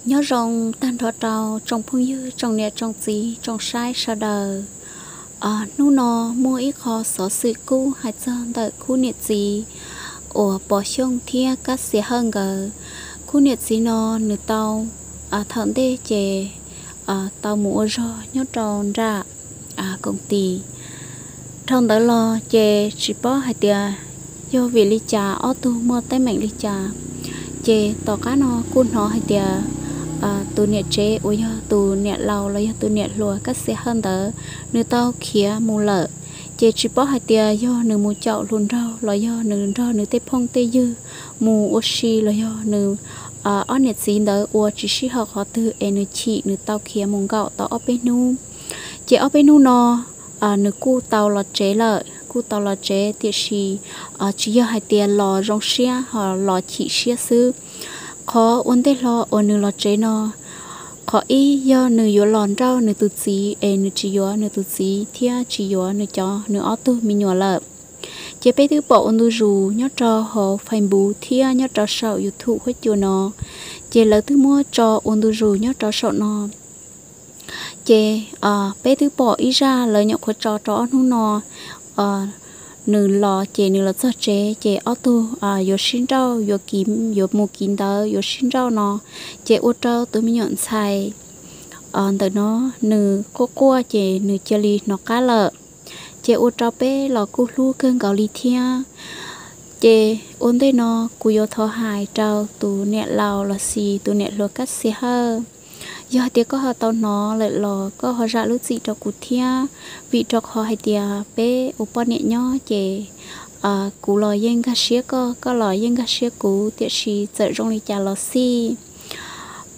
Nyob zoo tag nrho rau tsoom phooj ywg, tsoom niam tsoom txiv, tsoom saib sawv daws. Hnub no muaj ib qho xov xwm kub hais txog ntawm khub niam txiv uas Pov Xyooj thiab Kab Xia Hawj nkawd. Khub niam txiv no nws tau, thaum ntej ces tau mus ua zog nyob rau nram koom tis. Dhau ntawd los ces tsis paub hais tias yog vim li cas ob tug muaj teeb meem li cas. Ces tom qab no kuj hnov hais tias tus niam tsev uas yog tus niam laus los yog tus niam hluas Kab Xia Hawj ntawd, nws tau khiav mus lawm. Ces tsis paub hais tias yog nws mus caum hluas nraug los yog nws nrog nws tej phooj tej ywg mus ua si los yog nws ob niam txiv ntawd ua tsis sib haum qhov twg es nws chim nws tau khiav mus nkaum tau ob peb hnub. Ces ob peb hnub no nws kuj tau los tsev lawm, kuj tau los tsev tiam sis tsis yog hais tias los zoo siab ho los chim siab xwb. Qhov ua ntej hlo uas nws los tsev no, qhov ib yog nws yuav los nrauj nws tus txiv es nws tsis yuav nws tus txiv thiab tsis yuav nws cov nws ob tug me nyuam lawm. Ces peb twb pom ua ntu zus nyob rau hauv Facebook thiab nyob rau saum YouTube huab cua no, ces lawv twb muab tso ua ntu zus nyob rau saum no. Ces peb twb pom ib zaj lawv nyuam qhuav tso rau ob hnub no, nws los ces nws los txog tsev ces ob tug yuav sib nrauj, yuav mus kiv ntawv yuav sib nrauj no, ces ua rau tus me nyuam ntxhais ntawm no nws quaj quaj ces nws cia li hnov qab lawm. Ces ua rau peb los kuj hlub kawg nkaus li thiab. Ces ua ntej no kuv yuav thov hais rau tus niam laus los sis tus niam hluas Kab Xia Hawj, yog hais tias koj ho tau hnov lawm los koj ho zam lub txim rau kuv thiab, vim rau qhov hais tias peb ua poj niam nyob ces kuv los yeej nkag siab koj, koj los yeej nkag siab kuv, tiam sis txawm zoo li cas los xij,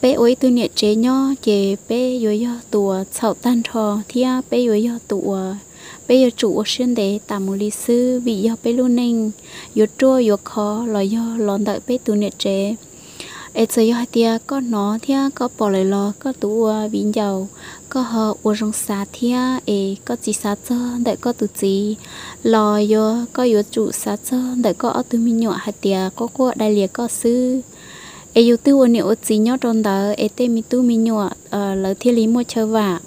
peb ua ib tug niam tsev nyob ces peb yuav yog tus uas txhaum tag nrho thiab peb yuav yog tus uas peb yuav tsum ua siab ntev tas mus li xwb, vim yog peb lub neej yuav ruaj yuav khov los yog los ntawm peb tus niam tsev. Es txawm yog hais tias koj hnov thiab koj pom lawm los koj tus ua viv ncaus, koj ho ua zoo xav thiab es koj tsis xav txog ntawm koj tus txiv los yuav, koj yuav tsum xav txog ntawm koj ob tug me nyuam hais tias quaj quaj dai lias koj xwb. Es yus twb ua niam ua txiv nyob rau ntawd es tej me tub me nyuam lawv thiaj li muaj chaw vam,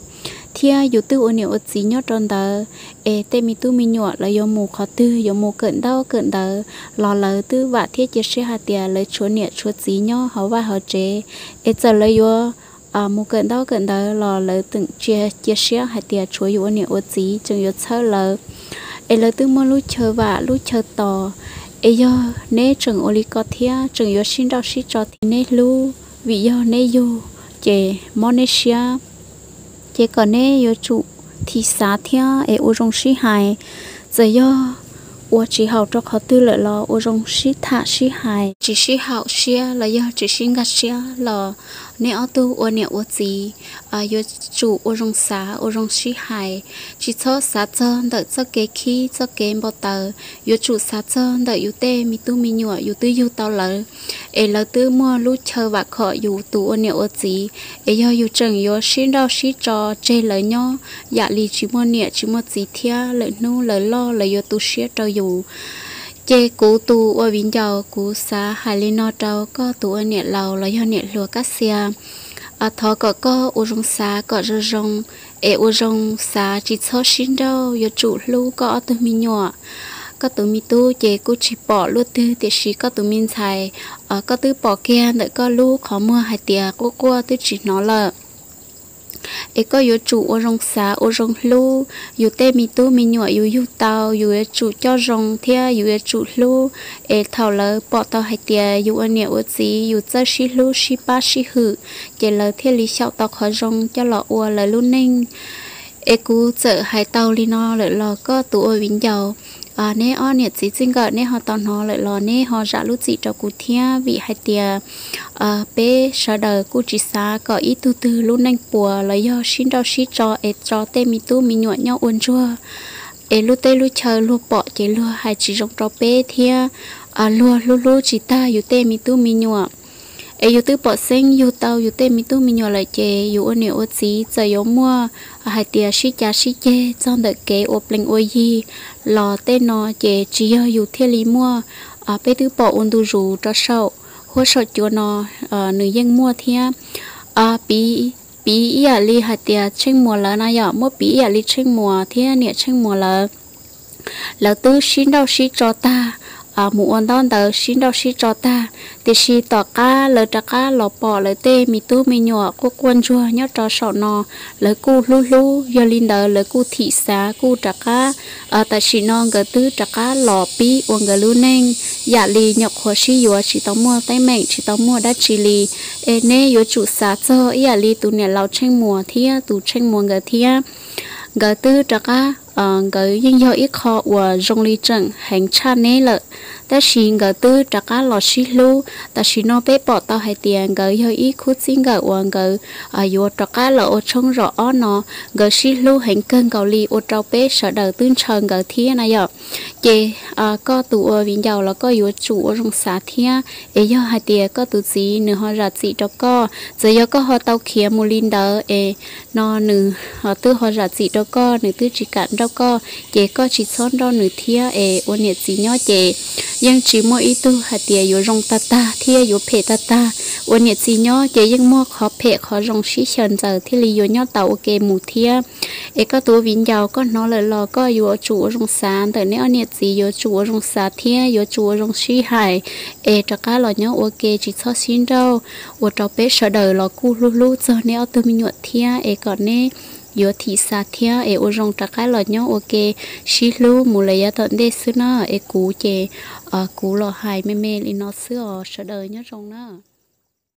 thiab yus twb ua niam ua txiv nyob rau ntawd es tej me tub me nyuam lawv yuav mus qhov twg, yuav mus kawm ntaub kawm ntawv los lawv twb vam thiab cia siab hais tias lawv tshuav niam tshuav txiv nyob hauv vaj hauv tsev. Es txawm lawv yuav mus kawm ntaub kawm ntawv los lawv tseem cia siab hais tias tshuav yus ua niam ua txiv tseem yuav txhawb lawv. Es lawv twb muaj lub chaw vam lub chaw tos. Es yog neb tseem ua li ko thiab tseem yuav sib nrauj sib tso thiab, neb hlub vim yog neb yug ces mob neb siab. Ces kom neb yuav tsum thim xav thiab es ua zoo sib hais. Txawm yog ua tsis haum rau qhov twg lawm los ua zoo sib tham sib hais, tsis sib haum siab los yog tsis sib nkag siab los neb ob tug ua niam ua txiv yuav tsum ua zoo xav ua zoo sib hais, tsis txhob xav txog ntawm txoj kev khib txoj kev npau taws, yuav tsum xav txog ntawm yus tej me tub me nyuam yus twb yug tau lawv, es lawv twb muaj lub chaw vam khom yus tus ua niam ua txiv. Es yog yus tseem yuav sib nrauj sib tso tseg lawv nyob yam li tsis muaj niam tsis muaj txiv thiab lawm hnub lawv loj lawv yuav tu siab rau yus. Ces kuv tus ua viv ncaus kuv xav hais li no rau koj tus ua niam laus los yog niam hluas Kab Xia, thov kom koj ua zoo xav kom zoo zoo, es ua zoo xav tsis txhob sib nrauj, yuav tsum hlub koj ob tug me nyuam. Koj tus me tub ces kuj tsis pom luaj twg tiam sis koj tus me ntxhais, koj twb pom kiag ntawm koj lub qhov muag hais tias quaj quaj twb tsis hnov lawm. Es koj yuav tsum ua zoo xav ua zoo hlub yus tej me tub me nyuam yus yug tau, yus yuav tsum coj zoo thiab yus yuav tsum hlub. Es thaum lawv pom tau hais tias yus ua niam ua txiv yus txawj sib hlub sib pab sib hwm, ces lawv thiaj li xyaum tau qhov zoo coj los ua lawv lub neej. Es kuv txawm hais tau li no lawm los koj tus ua viv ncaus, neb ob niam txiv txij nkawm neb ho tau hnov lawm los neb ho zam lub txim rau kuv thiab, vim hais tias peb sawv daws kuj tsis xav kom ib tug twg lub neej puas los yog sib nrauj sib tso es tso tej me tub me nyuam nyob ua ntsuag. Es lub teb lub chaw luag pom ces luag hais tsis zoo rau peb thiab luag hlub hlub tsis tag yus tej me tub me nyuam. Es yus twb pom xeeb yug tau yus tej me tub me nyuam lawm ces yus ua niam ua txiv txawm yuav muaj hais tias sib cav sib ceg txog ntawm kev ua plees ua yig los tej no ces tsis yog yus thiaj li muaj. Peb twb pom ua ntu zus rau saum huab saum cua no nws yeej muaj thiab. piv, piv ib yam li hais tias Tsheej Muas lawv na yom, muab piv ib yam li Tsheej Muas thiab niam Tsheej Muas lawv, lawv twb sib nrauj sib tso tag, mus ua ntaub ntawv sib nrauj sib tso tag, tiam sis tom qab lawv rov qab los pom lawv tej me tub me nyuam quaj quaj ntsuag nyob rau saum no, lawv kuj hlub hlub, yog li ntawd lawv kuj thim xav kuj rov qab, tam sim no nkawd twb rov qab los pib ua nkawd lub neej yam li nyuam qhuav sib yuav tsis tau muaj teeb meem tsis tau muaj dab tsi li. Es neb yuav tsum xav txog ib yam li tus niam laus Tsheej Muas thiab tus Tsheej Muas nkawd thiab. Nkawd twb rov qab, nkawd yeej yog ib qho uas zoo li tseem heev tshaj neb lawm, tab sis nkawd twb rov qab los sib hlub. Tam sim no peb pom tau hais tias nkawd yog ib khub txij nkawm uas nkawd yuav rov qab los ua tshoob zaum ob no, nkawd sib hlub heev kawg nkaus li ua rau peb sawv daws twb ntshaw nkawd thiab na yom. Ces koj tus ua viv ncaus los koj yuav tsum ua zoo xav thiab, es yog hais tias koj tus txiv nws ho zam txim rau koj, txawm yog koj ho tau khiav mus li ntawd es no nws twb ho zam txim rau koj, nws twb tsis kam nrauj koj, ces koj tsis txhob nrauj nws thiab es ua niam txiv nyob ces yeej tsis muaj ib tug hais tias yuav zoo tag tag thiab yuav phem tag tag. Ua niam txiv nyob ces yeej muaj qhov phem qhov zoo sib xyaw ntxaws thiaj li yuav nyob tau ua ke mus thiab. Es koj tus ua viv ncaus koj hnov lawm los koj yuav tsum ua zoo xav, ntawm neb ob niam txiv yuav tsum ua zoo xav thiab yuav tsum ua zoo sib hais, es rov qab los nyob ua ke tsis txhob sib nrauj, ua rau peb sawv daws los kuj hlub hlub txog neb ob tug me nyuam thiab, es kom neb yuav thim xav thiab es ua zoo rov qab los nyob ua ke sib hlub mus lawm yav tom ntej xwb na. Es kuv ces kuv los hais me me li no xwb os, sawv daws nyob zoo na.